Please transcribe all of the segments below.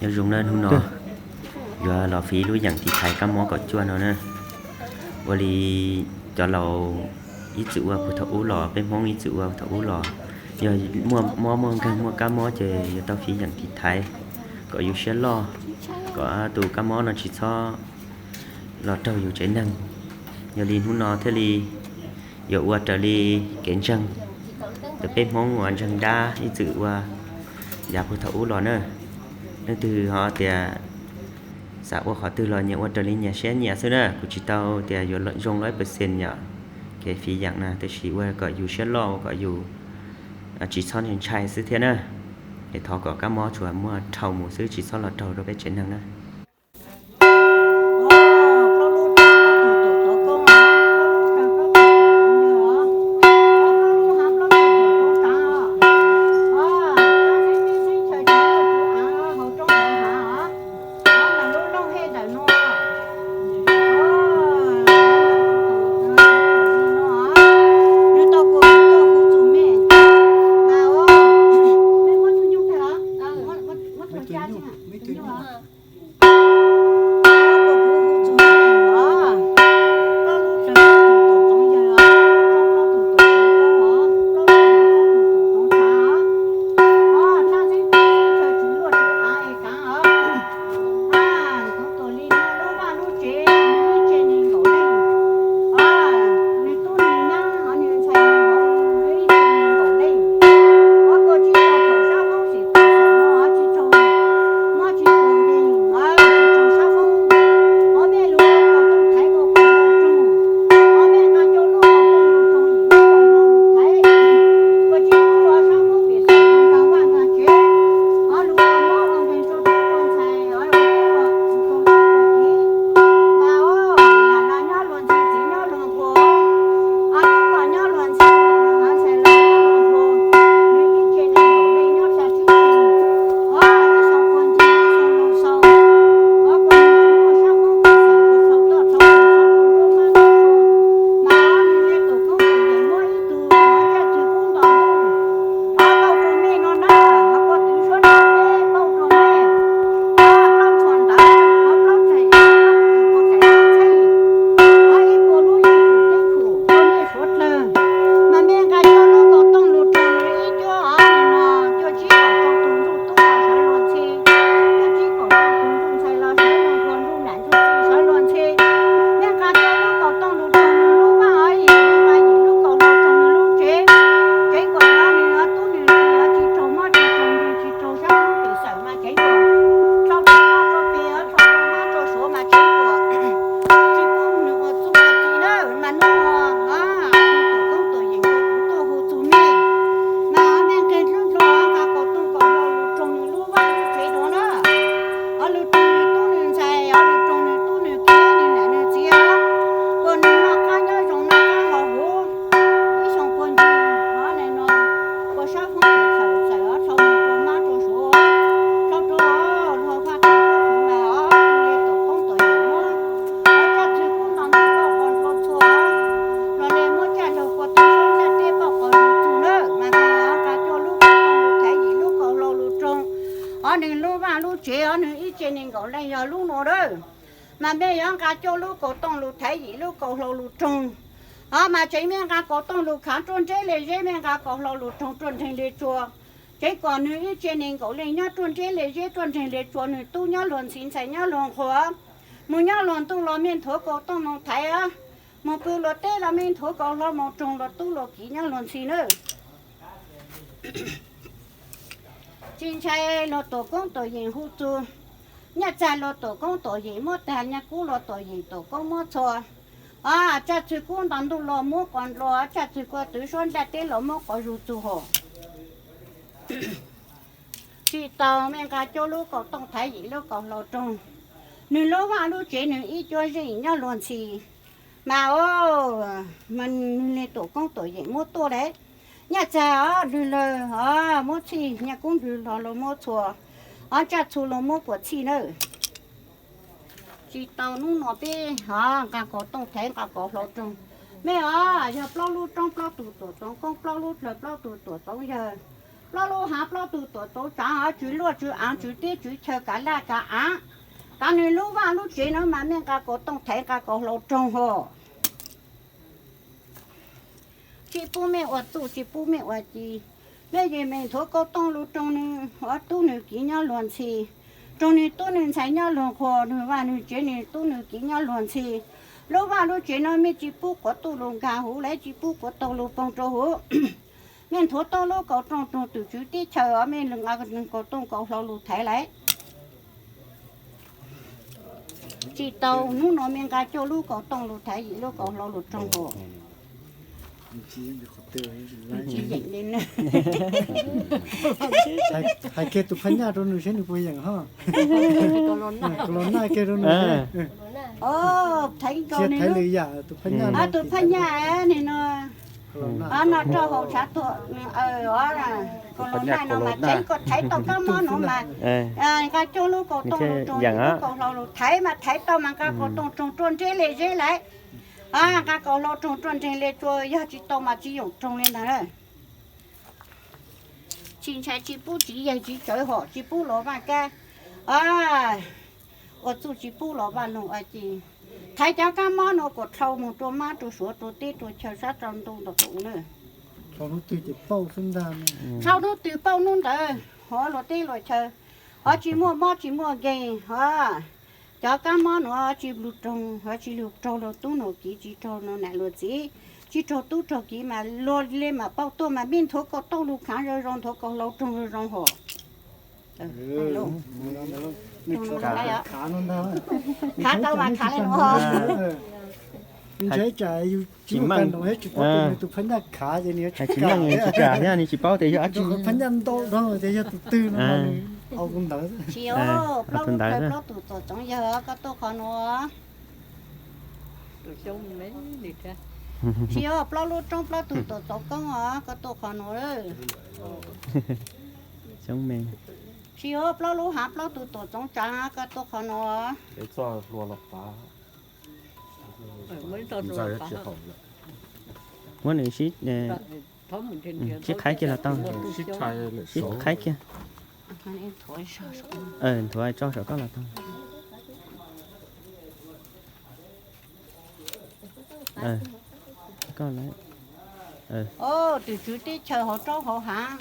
Nyob zoo na, hnub no yuav los fiv lub yeem tiv thaiv kab mob kaum cuaj no na. Ua li cov laus ib txwm ua puag thaum ub los, peb Hmoob ib txwm ua thaum ub los, yog muaj mob muaj nkeeg muaj kab mob ces yuav tau fiv yeem tiv thaiv kom yus siab loj, kom tus kab mob no tsis txhob los raug yus tsev neeg. Yog li hnub no thiaj li yuav ua raws li kev ntseeg, cov peb Hmoob uas ntseeg dab ib txwm ua yav puag thaum ub los na. Leej twg ho tias xav ua qhov twg los nyias ua raws li nyias siab nyiam xwb na, kuv tsis tau tias yuav zoo loj percent yom, kev fiv yeem na, tiam sis ua kom yus siab loj, ua kom yus tsis txhob ntshai xwb thiab na. Es thov kom kab mob tsuas muaj dhau mus xwb, tsis txhob los raug rau peb tsev neeg na. Ob nws lub vaj lub tsev, ob nws ib tse nees nkaum leej yog lub nuav lawm. Mas mej yuav nqa cuaj lub kaus tooj lug thaiv yim lub kaus hlau lug roog. Ho mas tseev mej nqa kaus tooj lug khaav ruaj nreb le zeb, mej nqa kaus hlau lug roog ruaj nreeg le tsua. Tseev kom nwg ib tse nees nkaum leej nyob ruaj nreb le zeb, ruaj nreeg le tsua, nwg tub nyob luag ntxhi, ntxhais nyob luag nqhua. Moog nyob luag ntuj los mej nthuav kaus tooj moog thaiv, moog pw luag teb los mej nthuav kaus hlau moog roog luag tub luag kiv nyob luag ntxhi nawb. Tsi ntshai luag tuam koob tuam yeem hu txug, nyaj txag luag tuam koob tuam yeem muab taag, nyaj kub luag tuam yeem tuam koob muab txhua. Tsaj txwg kub nto ntuj los muab quas nplua, tsaj txwg kua twv suab nplaj teb los muab quas zug txug hom. Tsi tau, mej nqa cuaj lub kaus tooj thaiv yim lub kaus hlau roog. Nwg lub vaj lub tsev nwg ib cuab zeej nyob luag ntxhi. Mas, mas nwg le tuam koob tuam yeem muab tuaj le. Nyaj txag os, lwg lawg os, muab txhij, nyaj kub lwg los los muab txhua, os, tsaj txhu los muab puas txhij nawb. Tsi tau, nub nua peb ho nqa kaus tooj thaiv nqa kaus hlau roog. Mej os, yog plaub lub roob plaub tug tuam toov koob, plaub lub dlawg plaub tug tuam toov yawg. Plaub lub haav plaub tug tuam txoov tsaav, tswv luaj tswv aav, tswv teb tswv chaw, kav laj kav aav. Kav nwg lub vaaj lub tsev nuav mas mej nqa kaus tooj thaiv, nqa kaus hlau roog hov. Tsi pub mej ua txuj, tsi pub mej ua ci. Mej yim mej nthuav kaus tooj lug roog nwg tub nwg kiv nyob luag ntxhi, roog nwg tub nwg ntxhais nyob luag qhuas, nwg vaaj nwg tsev nwg tub nwg kiv nyob luag ntxhi. Lub vaaj lub tsev nuav mej tsi pub quav tuj lug nkaag huv, lawv tsi pub quav tooj lug poog rua huv. Mej nthuav tau lub kaus rooj roog tug tswv teb chaw os, mej nqa kaus tooj kaus hlau lug thaiv lawm. Tsi tau, nub nua mej nqa cuaj lub kaus tooj lug thaiv, yim lub kaus hlau lug roog hov. Hais kiag tus phaj nyaj rau nws seb nws puas yeem hov. Kaus hlau naj kiag rau nws. Thaiv lwm yam tus phaj nyaj. Tus phaj nyaj nws no, noj roj haus tshav tuag, kaus hlau naj no mas tseev koj thaiv tau kab mob nuav mas nqa cuaj lub kaus tooj lug roog, yim lub kaus hlau lug thaiv mas thaiv tau mas nqa kaus tooj roog ruaj nreb le zeb lawm. Nqa kaus hlau roog ruaj nreg le tsua, yog tsi tau mas tsi yoom roog le ntag. Tsi ntshai, tsi pub tsi yawg tsi tsawv hom, tsi pub los vaaj kab. Ua txuj tsi pub los vaaj noog ua ci. Thaiv cov kab mob nuav kuas dlhau moog rua mab rua suav rua teb rua chaw sab rau ntuj ntawm kaum na. Dlhau hnub twg pauj hnub ntawd, hov luag teb luag chaw, hov tsi muaj mob tsi muaj nkeeg, hov cov kab mob nuav tsi lug raug, hov tsi lug raug luag tub nuav kiv, tsi raug luag nam luag txiv, tsi raug tub raug kiv mas luag le mam pauj tuaj mas mej nthuav kaus tooj lug khaav zoo zoo, nthuav kaus hlau roog zoo zoo hov. Khav tau mas khav le nuav. Tsis meej, tsis meej, tsis kam thiab, nws tsis paub tias yog dab tsi. Tsis, plaub lub khaw plaub tug tuam txoov yawg, koj tuaj qhov nuav. Tsis, plaub lub roob plaub tug tuam txoov koob os, koj tuaj qhov nuav. Tsis, plaub lub haav plaub tug tuam txoov tsaav, koj tuaj qhov nuav. Muab nws sib, sib qhaib kiag los tau. Sib qhaib kiag. Nthuav tso saum koj los tau. Koj lawm. Tus tswv teb chaws hauv roob hauv haav,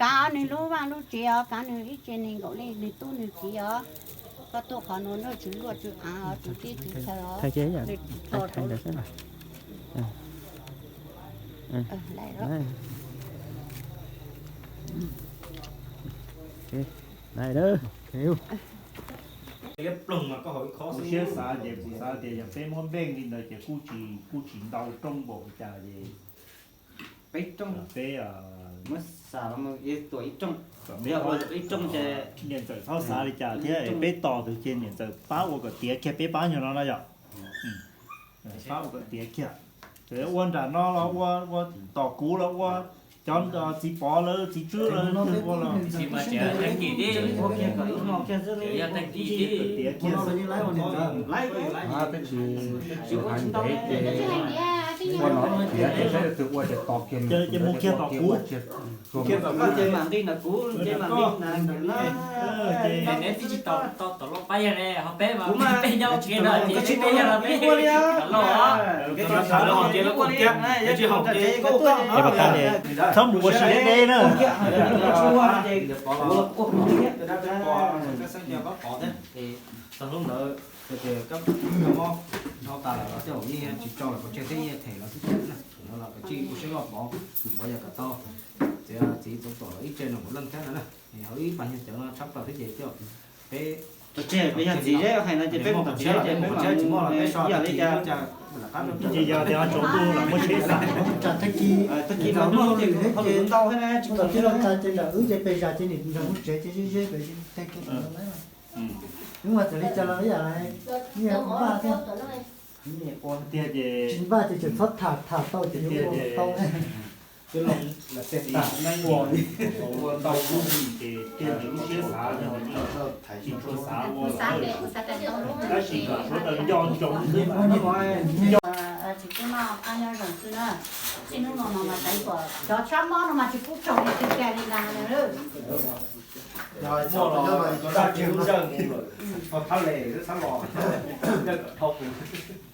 kav nwg lub vaaj lub tsev os, kav nwg ib tse neeg nkaum leej, nwg tub nwg kiv os. Koj tuaj qhov nuav, nws tswv luaj tswv aav os, tswv teb tswv chaw os. Kuv siab xav ces kuv xav tias yog peb muab npeej li ntawd ces kuj tsis, kuj tsis ntau rooj npaum li cas ces peb, peb, niam ntxawm txhob xav li cas thiab, peb tos tus ces niam ntxawm pab ua kom tiav kiag peb pab nyuag no no yom. Pab ua kom tiav kiag. Ua nram no los ua, ua tos kuv los ua, cov txiv pov lawv txiv tswb lawv ua los tiav kiag. Tab sis hais ntev ces ua no tiav ces saib leej twg ua ces tos kiag, ces mus kiag tos kuv. Txhob mus ua si deb deb na. Txog hnub ntawd ces koj mob nyob tas lawm los tej zaum yeej tsis tso lawm, pov tseg thiab yeej them lawv xwb thiab na. Thaum no los kav tsij ua siab loj pov, pov yog kom tau txiv, txiv txoov tuam los ib tse nees nkaum leej thiab no na. Hauv ib pas nyuag cawv no tshab plaws thiab ces coj peb pov tseg, peb yog txiv zeb hais no ces peb pov tseg los peb pov tseg tsis muaj los peb so ib yam li cas. Ces yog tias tsaus ntuj los muab tsheb xam. Tag kis tag kis mas ntuj lwm thiab ces ntau thiab na, tsis kom tij laug tas ces ntawm wb ces pes zas ces nim nrog muab tsev ces zeb zeb pem tag kis. Wb mas txawm li cas los ib yam li vaj thiab. Tiag ces tsis npaj ces tseem txhob tham, tham tau ces yuav ua tau. Ua ntau lub ces tiag ces lub siab xav tsis tshua xav ua, tab sis kom suav daws nco ntsoov xwb. Tsis tub noj qab nyob zoo xwb na. Txij hnub no no mas teev kom cov tshab mob no mas tsis pub raug li, tsis cai li ntag. Muaj los cov dab tsi lub ntsawj mus lawm, thab le lub txhab los, ntsawj kom dhau mus.